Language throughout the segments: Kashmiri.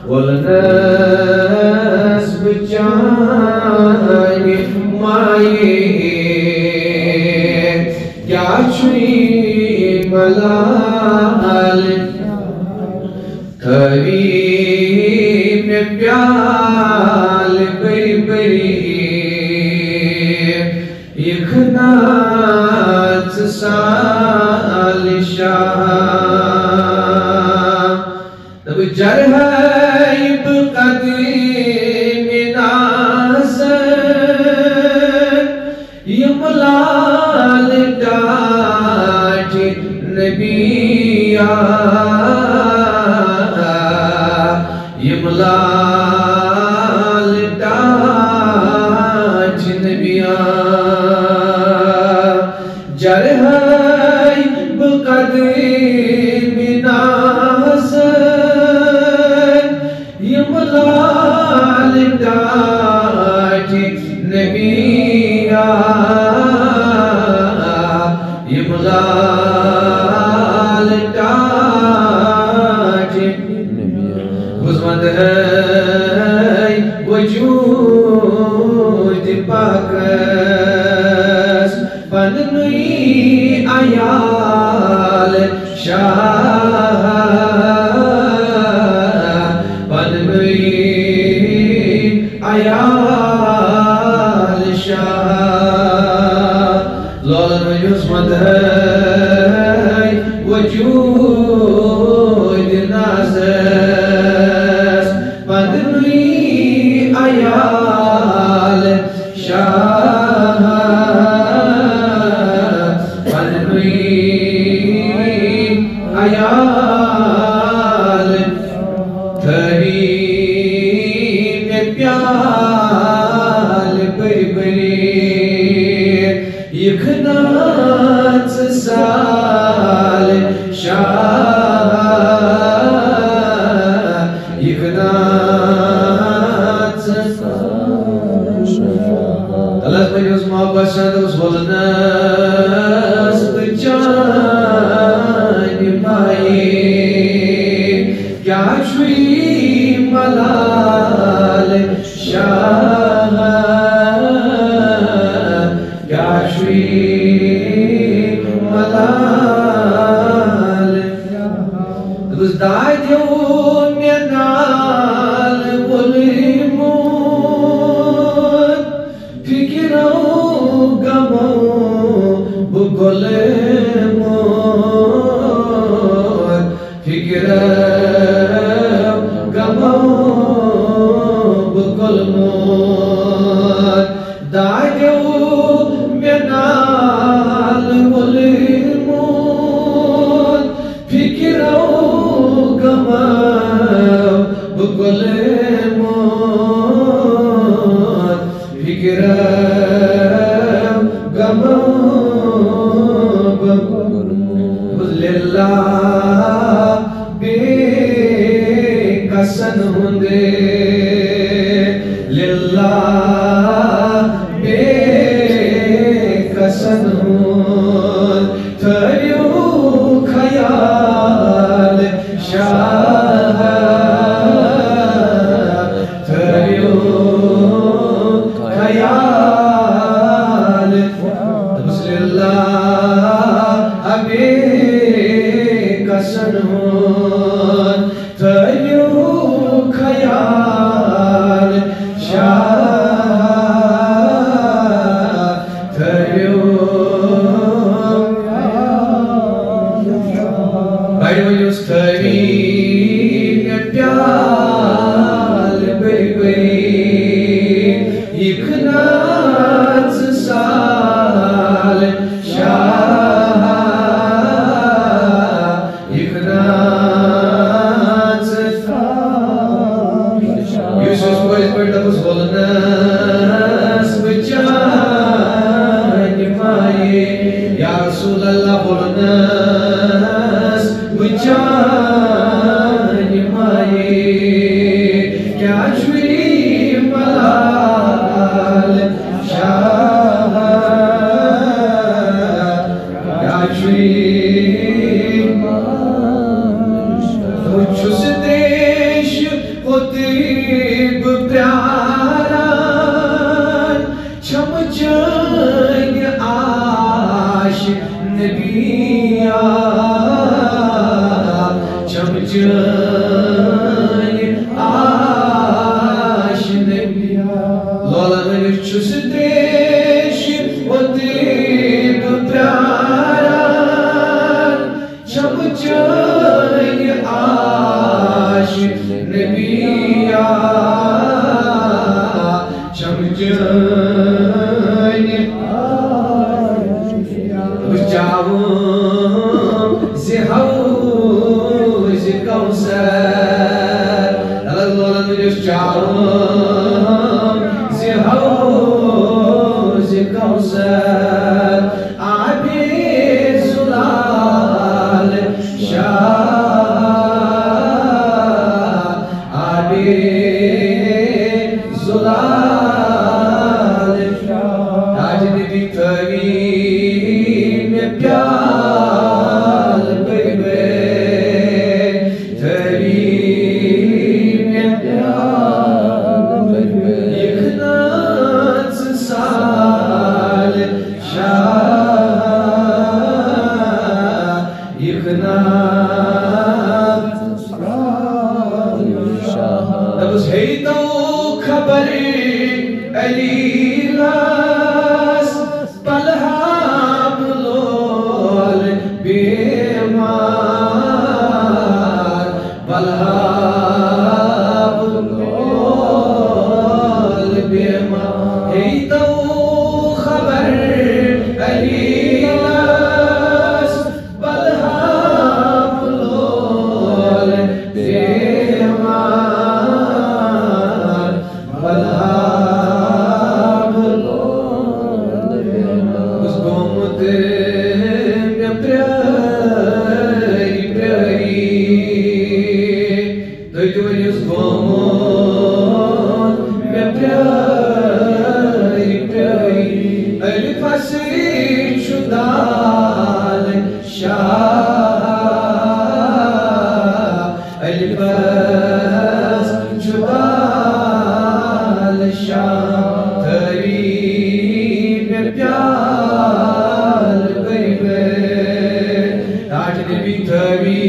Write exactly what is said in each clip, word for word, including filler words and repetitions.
وولنس بہٕ چانہِ مایہِ، کیٛاہ چھُے ملال؟ تھٲوی مےٚ پیالہٕ بٔرۍ بٔرۍ، یِکھ ناژ سال شاہ۔ دوٚپُس، جرہے بہٕ قدمِ نازن، یِم لال ٹاٹھۍ نبیا، یِم لال ٹاٹھۍ نبیا۔ جرہے بہٕ قدمِ نازن، یِم لال ٹاٹھۍ نبیا، یِم لال ٹاٹھۍ نبیا۔ بہٕ وَنہٕ ہے وجود پاکس پننُے عیال شاہ، پننُے عیال شاہ۔ لولن وجوس مدہے وجود نازس، پننُے عیال شاہ، پننُے عیال۔ تھٲوی مےٚ پیالہٕ بٔرۍ بٔرۍ، یِکھ ناژ سال شاہ، یِکھ ناژ سال شاہ۔ تلس بہٕ اوس محبت سان اوس وولنس بہٕ چانہِ مایہِ، کیٛاہ چھُے ملال شاہ، کیٛاہ چھُے ملال؟ دوٚپُس، دادیو مےٚ نال ووٚلمُت، فِکرو غمو بہٕ گوٚلمُت، فِکرو غمو بہٕ گوٚلمُت۔ دادیو مےٚ نال ووٚلمُت، فِکرو غمو بہٕ گوٚلمُت، فِکرو غمو بہٕ گوٚلمُت۔ للہ بے کسن ہُنٛد، للہ بے کسن ہُنٛد، تھٲوِو خیال شاہ، تھٲوِو خیال۔ دوٚپُس، للہ بے کسن ہُنٛد، تھٲوِو خیال شاہ، تھٲوِو۔ بڑِ ؤنِوس، تھٲوی مےٚ پیالہٕ بٔرۍ بٔرۍ، یِکھ ناژ سال شاہ، یِکھ ناژ۔ یُس یُس پٔزۍ پٲٹھۍ دوٚپُس، وولنس بہٕ چانہِ مایہِ، یا رسول اللہ، وولنس بہٕ چانہِ مایہِ، کیٛاہ چھُے ملال شاہ، کیٛاہ چھُے؟ چٲنۍ آش نبی۔ لولن ؤنِو چھُس تریش اوٚتُے بہٕ پیاران۔ چھم چٲنۍ آش نبیا، چھم چٲنۍ آش۔ بہٕ چاوٕ زِ حوض کوثر۔ اللہ لولن ؤنِو چاوٕ زِ حوض کوثر۔ آبِ زلال شاہ، آبِ زلال شاہ۔ تاج نبی تھٲوی مےٚ پیالہٕ بٔرۍ بٔرۍ، تھٲوی مےٚ پیالہٕ بٔرۍ بٔرۍ۔ یِکھ ناژ سال شاہ، یِکھ ناژ۔ دوٚپُس، ہے تو خبر علی لاس، پلہاب لول بیمار، پلہاب لول بیمار۔ ہے تو خبر علی لاس، پلہاب لول بیمار، پلہاب لول بیمار۔ بہٕ چھُس گوٚمُت مےٚ پرٛٲرۍ پرٛٲرۍ، تُہۍ تہِ ؤنِو، چھُس گوٚمُت مےٚ پرٛٲرۍ پرٛٲرۍ۔ الفس چھُ دال شاہ، الفس چھُ دال شاہ۔ تھٲوی مےٚ پیالہٕ بٔرۍ بٔرۍ، تاج نبی تھٲوی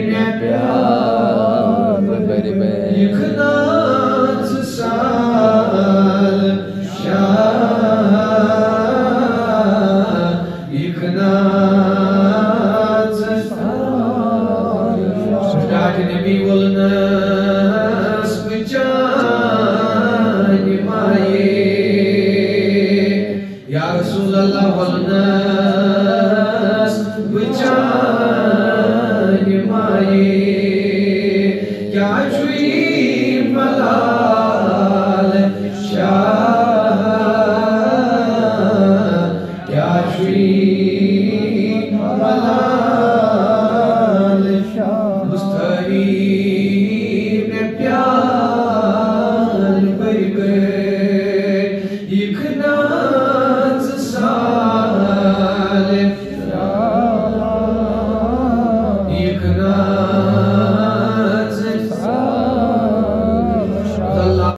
مےٚ پیالہٕ بٔرۍ بٔرۍ۔ یِکھ ناژ سال شاہ، یِکھ ناژ سال شاہ۔ تاج نبی وول نہٕ